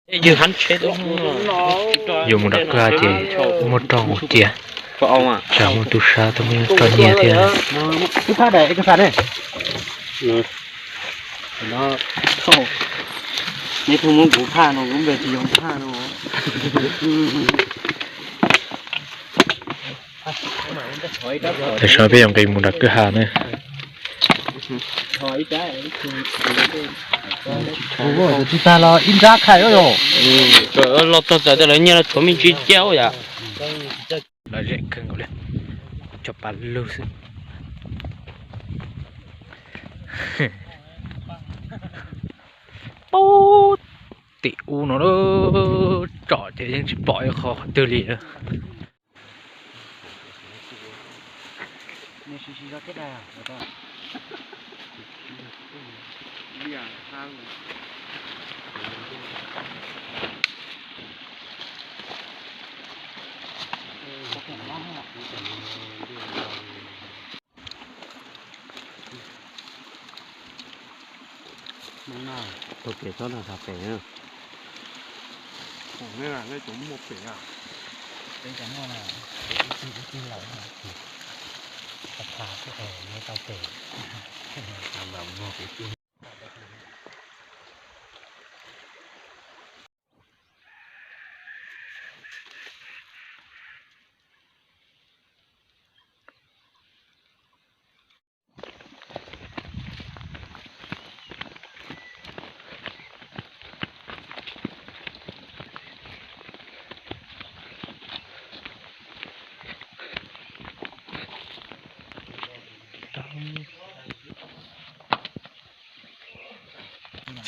Yuav mus nram kwj ha ces muaj roj mus cia, tsam muaj tub sab tuaj muab roj nyiag thiab. Tam sim no peb yuav nqis mus nram kwj ha na. Tsis tag los ib nrab khai os. Los txog txawm tias lawv nyiag los tshuav me ntsis ciaj yam. Lom zem kawg nkaus li, tso pa lug xwb. Pub tim ub no tsom ces yeej tsis pom ib qho qhov twg li na. Tau pem txhob nrog pem. Peb cov muaj pem a.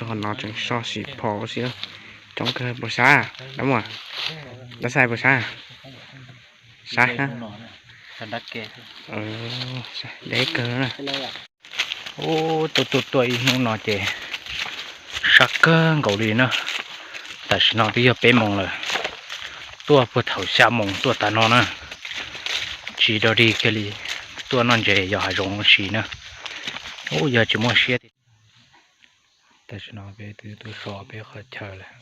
Txog no tseem so sim phom xwb. Coob kawg puas sab? Dab muag, dab xais puas sab? Sab, deb kawg na. Ub, tuaj tuaj tuaj ib hnub no ces sab kawg nkaus li na. Tam sim no twb yog peb moos lawm, tuaj puag thaum xya moos tuaj tas no na. Tsis dog dig kiag li, tuaj noj ntses yos hav zoov ua si na. Ub, yog tsis muaj siab tiag. Tam sim no peb twb tuaj so peb qhov chaw lawm.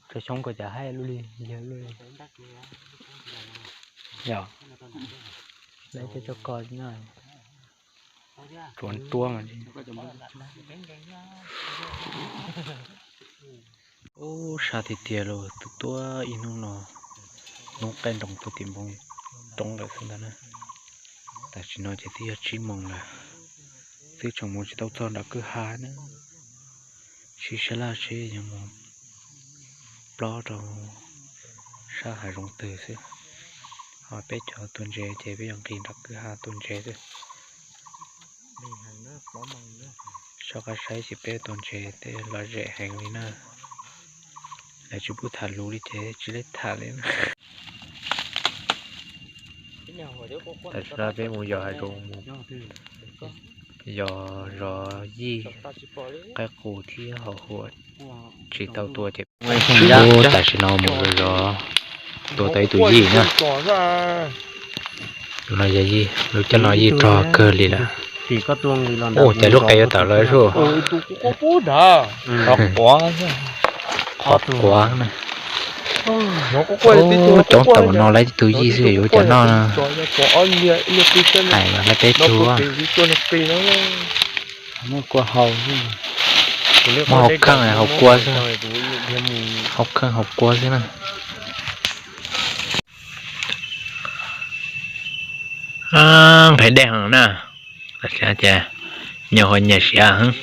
Tso xyoob ko cas haib lub li yawg lub li. Yog, lawv cov tso ko no, tsuav tuab mas. Ub, sab tiag tiag los, tuaj tuaj ib hnub no, hnub qaij nroos tuaj tim npoo roob lawm xwb ntag na. Tam sim no ces twb yog tsib moos lawm, twb tseem mus tsis tau txog nram kwj ha na. Sib sab laj seb yuav mus plob rau sab hav zoov twg xwb. Ho peb cov tua ntses ces peb yuav nqis nram kwj ha tua ntses xwb. Soj qab saib xyov peb tua ntses tej lom zem heev li na. Lawv tsis pub tham lus li ces tsis lej tham li na. Tam sim no peb mus yos hav zoov mus, yos zov yij, qaib qus thiab hos huam tsis tau tua ces. Ub, tam sim no mus zov zov, tua tau ib tug yij na. Tus no yog yij, lub caij no yij rog kawg li lawm. Ub, cas lub qe yuav tawm lawm sub. Qhov quav na. Ub, coob tau no lawm, ib tug yij xwb yuav ua cas noj na. Hais mas lawv peb tug. Muab kua hau, muab hau kheej hau kua xwb, hau kheej hau kua xwb na. Nqhis dej heev na, ces nyias ho nyias siav heev.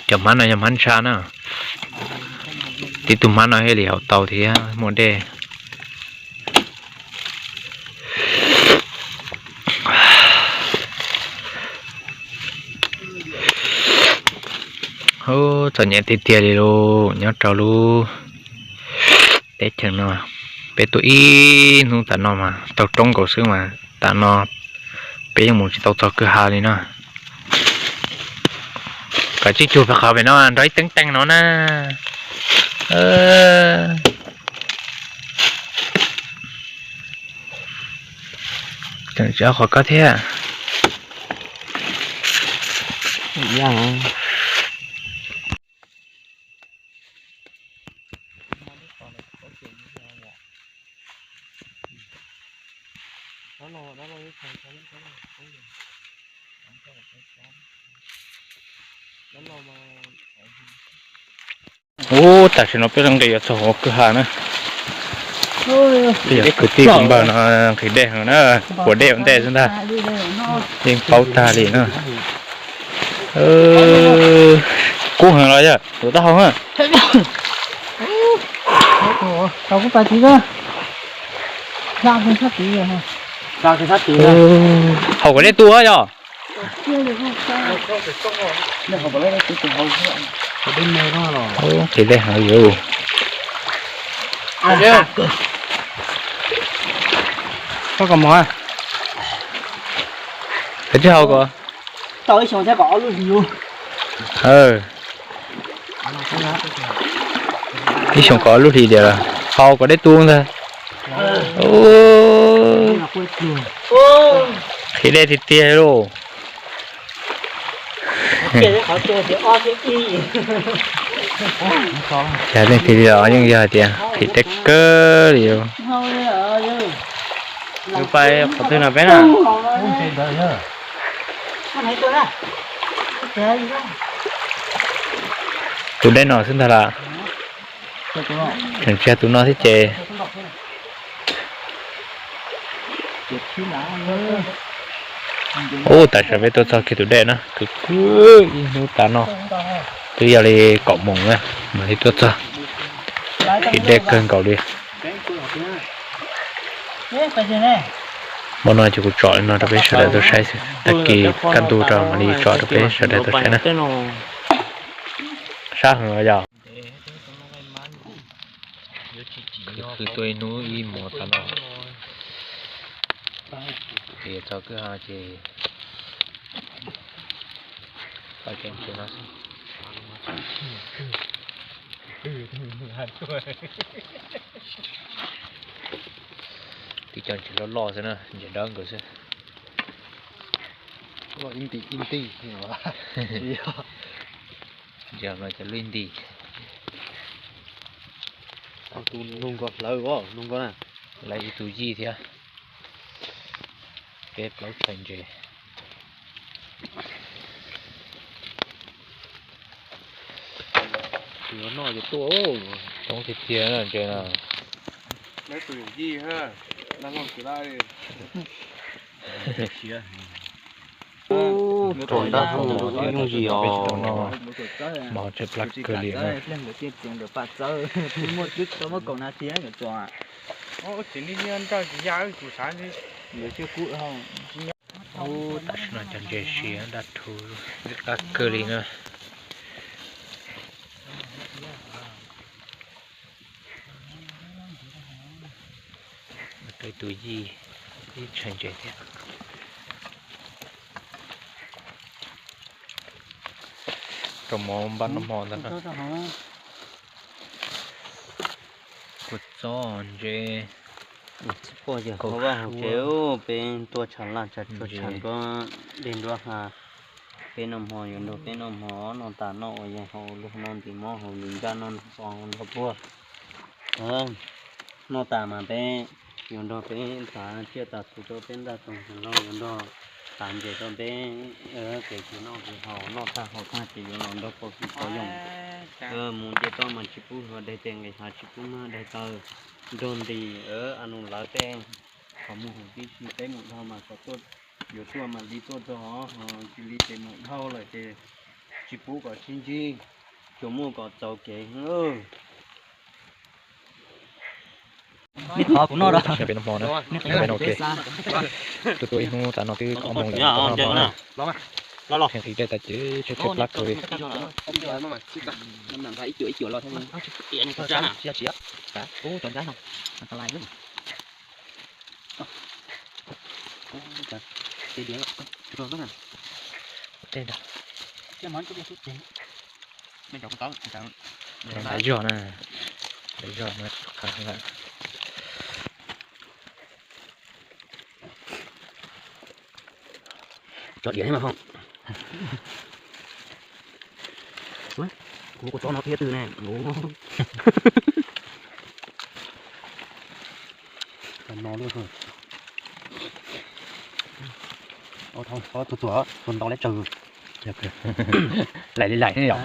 Cov hmab no yog hmab ntsha na, tib tug hmab no thiaj li haus tau thiab muaj dej. Ub, txom nyem tiag tiag li lauj, nyob rau lub teb chaws no. Peb tuaj ib hnub tas no mas taug roob nkaus xwb mas tas no peb yeej mus tsis tau txog kwj ha li na. Kav tsij tsuag pem qhov pem no nrog ib teeb teeg no na. Tseem tsis qhov koj thiab. Ub, tam sim no peb nqis yuav txog hauv kwj ha na. Peb yog kwv tij kwv npawg no nqhis dej heev na, puas dej ua ntej xwb ntag. Yeej paub tag li na. Kub heev los yog tus taub hau na. Haus kom dej tu yog. Nqhis dej heev li. Koj kos mov. Koj tsis haus kom tau ib xyoo thiab kom ob lub hlis. Ib xyoo kom ob lub hlis tiag los haus kom dej tu ntag. Nqhis dej tiag tiag lauj. Cas leej twg li los yeej yog hais tias nqhis dej kawg li. Pais qhov twg no peb na? Tus dej no xwb ntag las. Tseem tsis yog tus no thiab ces. Ub, tam sim peb tuaj txog kiag tus dej na, kwv kwv ib hnub tas no, twb yog li kaum moos na mam li tuaj txog. Nqhis dej kawg nkaus li. Hmo no ces kuv tsom li no rau peb sawv daws tau saib xwb, tag kis kaj ntug rau mam li tsom rau peb sawv daws tau saib na. Sab heev los yog. Khwv khwv tuaj ib hnub ib hmos tas no, es txog kwj ha ces pais cov ntses no xwb. Tib cov ntses loj loj xwb na, ntses dawb nkaus xwb. Ntses no cov loj nti. Tus nug nkaus hlawv, nug nkaus na. Lawv ib tug yij thiab. Peb plaub tshais ntses. Tus noj ces tuaj, coob tiag tiag ntses na. Ub, rau nrab hu yooj yim os. Mov tshaib plab kawg li na. Ub, tam sim no cov ntses siav daj rhuv qab kawg li na. Tus yij ib tshais ntses thiab. Rau mov npaj noj hmo ntag. Kua txob ntses. Poj yawg hauv vaj hauv tsev, peb tuaj tshav laj tshav tsuag tshav nruab dej nruab hav. Peb noj hmo yuav nrog peb noj hmo, noj tas noj ua yeeg haus lug, noj ntim mov haus ntim ntsaj, noj nrog pog nrog puag. Noj tas mas peb yuav nrog peb ntav tsiaj tas txhu rau peb ntaj toog, yuav nrog tav ntses rau peb kev tsis noj tsis haus, noj tag haus tag ces yuav los nrog pog kwv pog yoog mus nce toj mas tsis pub hluas daig tes nqis hav, tsis pub mag daig taw, nrog ntim a nus lawv tej qhov muag huv tib si. Peb mus dhau mas kom tuaj, yuav tuaj mas li tuaj txog, ho tsis li ces mus dhau lawm ces tsis pub kom sib ntsib, tsuas muaj kom txaus kev. Neb thov kuv noj, peb noj hmo na, peb noj ua ke. Tuaj tuaj ib hnub tas no twb kaum moos lawm, noj hmo na. Nqhis dej tas ces tshaib tshaib plab kawg li. Tej ntag. Daim zog na, daim zog na. Tso diam thiab mas ho. Kuv, kuv tso no thiab twg ne. No lub. Txuas txuas txuas ntau leb tsawg. Laim li laim yom.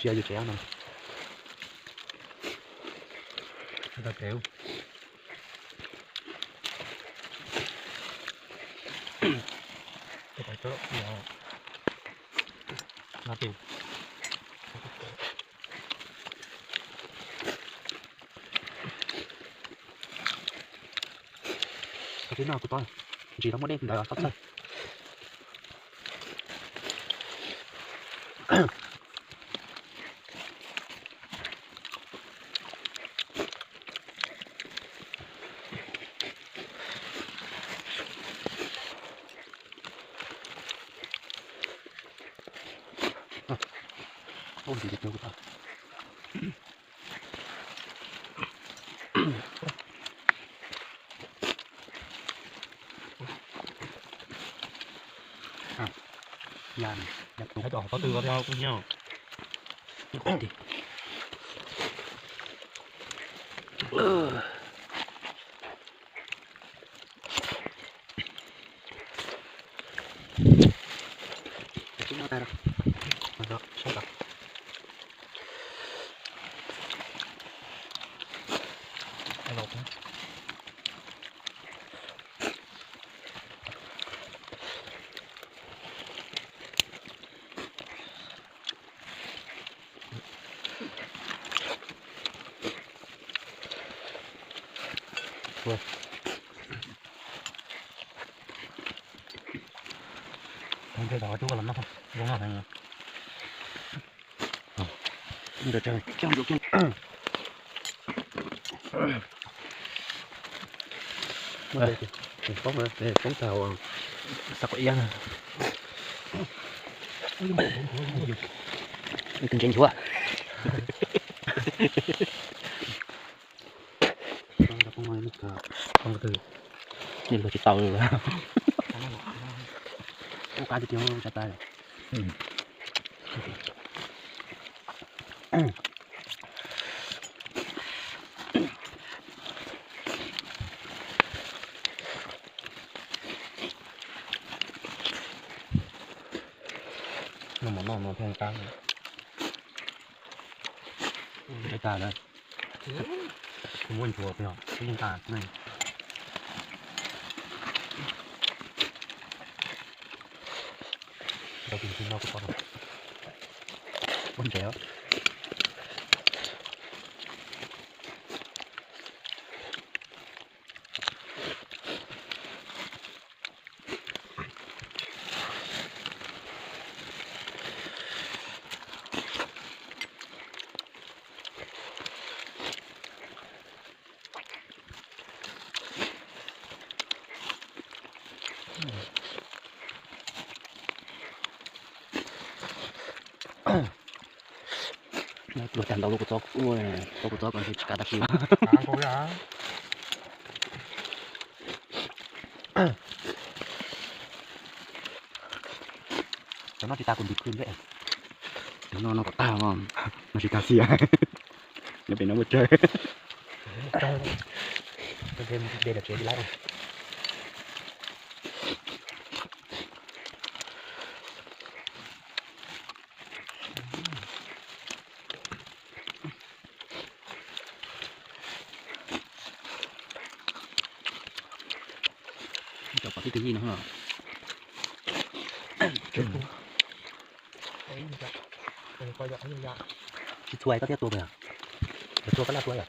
Tsia yus tsev no. Tib no kuv tos ntsis tau muaj dej ntawd txhob txhawj. Ntsis kuv tos. Nthe tau cub los noj zoo no. Poob tag. Tus ntses nchuav. Luag tsis tau li. Ua qab tiag tiag tsa tas. Noj mov noj no thiaj qab. Ua tas lawm. Kuv muab ntsuas pem os, yeej tas ne. Ntawd tus ntsis no kuv tau ua ntses os. Pluag tag ntau lub kua txob, tau kua txob ko ntshe tsis kav tag kis. Cov no tsis tas kuv ntim khw npej. Cov no no kom tag no, no tsis tas xiam. Nyob pem no muaj tsawg. De los tsev tsis laib. Cov pom tib tug yij no. Tsis txhua koj thiaj tua puas yog? Txhua koj laj tua yom?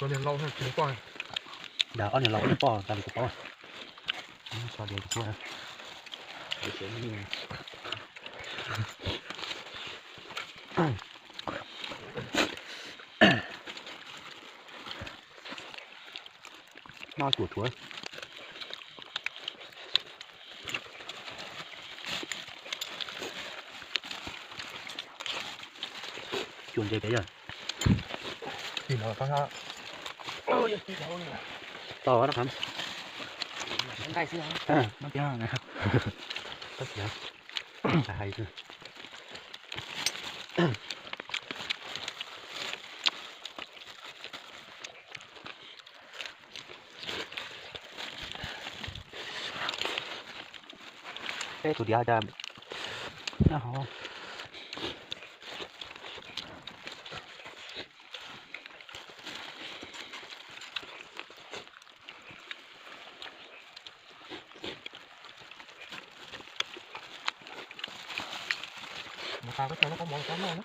Ob niag laus ob niag poj tas li kuv paub. Noj cuam tshuav. Cuam ntses pem yog. Tau no. Peb tus diav cas nyob hauv. Mus tas koj tso lub kaub mov rau koj noj na.